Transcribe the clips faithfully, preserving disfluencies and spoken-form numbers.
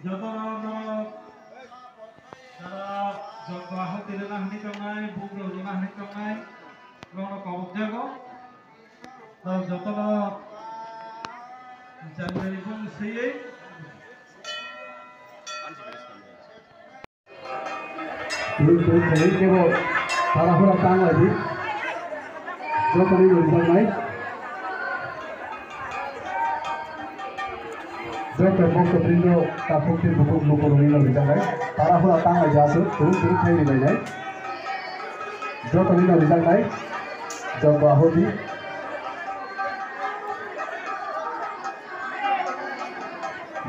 Jotono norok jara jokba hati rwna hwnwi tongnai, buk rok rwna hwnwi tongnai, norokno kobok jago. Norok jotono January bung swiwi. Twi twi khawi kebo para hura tang lai di. Joto ni rwjak nai. Joto bokto brindo takhuk twi bukhuk luku rwni no rwjak nai. Para hura tang lai di aswk twi twi khawi rwjak nai. Joto ni no rwjak nai. Joto ahodi.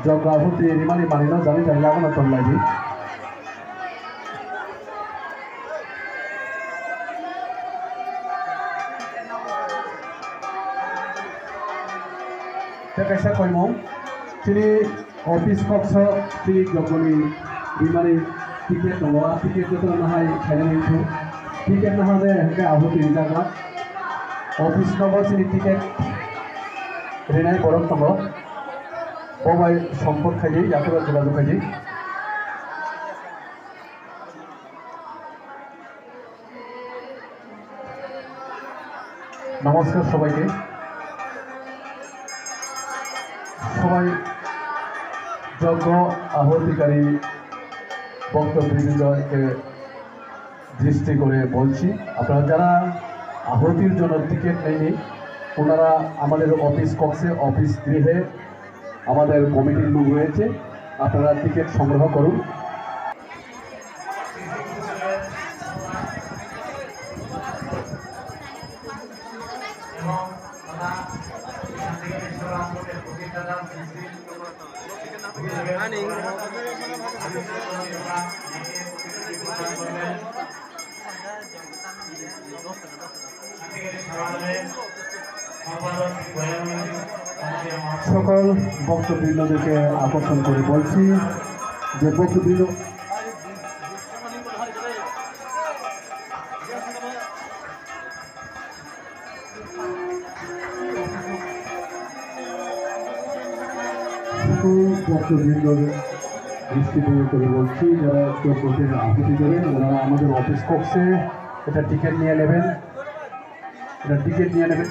Jokra huti rimani manwino jani jani yagono tong lai di. Tei kaisa koimung, chini office kokso chini jokoni rimani ticket tongo, a ticket joto no hai khainani wngkha. Ticket no hade hwnkhe abo tini jaga. Office no bo chini ticket rinai borok tongo. Bo bai sompot khai di, yakura jogajog khai di. নমস্কার সবাইকে। সবাই যজ্ঞ আহুতিকারী ভক্তবৃন্দকে দৃষ্টি করে বলছি, আপনারা যারা আহুতির জন্য টিকিট নেননি, ওনারা আমাদের অফিস কক্ষে, অফিস গৃহে আমাদের কমিটির লোক রয়েছে, আপনারা টিকিট সংগ্রহ করুন। সকল ভক্তবৃন্দদেরকে আকর্ষণ করে বলছি যে ভক্তবৃন্দ সকল ভক্তবৃন্দর দৃষ্টি নিবেদন করে বলছি, যারা কেউ কোথায় আহুতি দেবেন, ওনারা আমাদের অফিস কক্ষে এটা টিকিট নিয়ে নেবেন, এটা টিকিট নিয়ে নেবেন।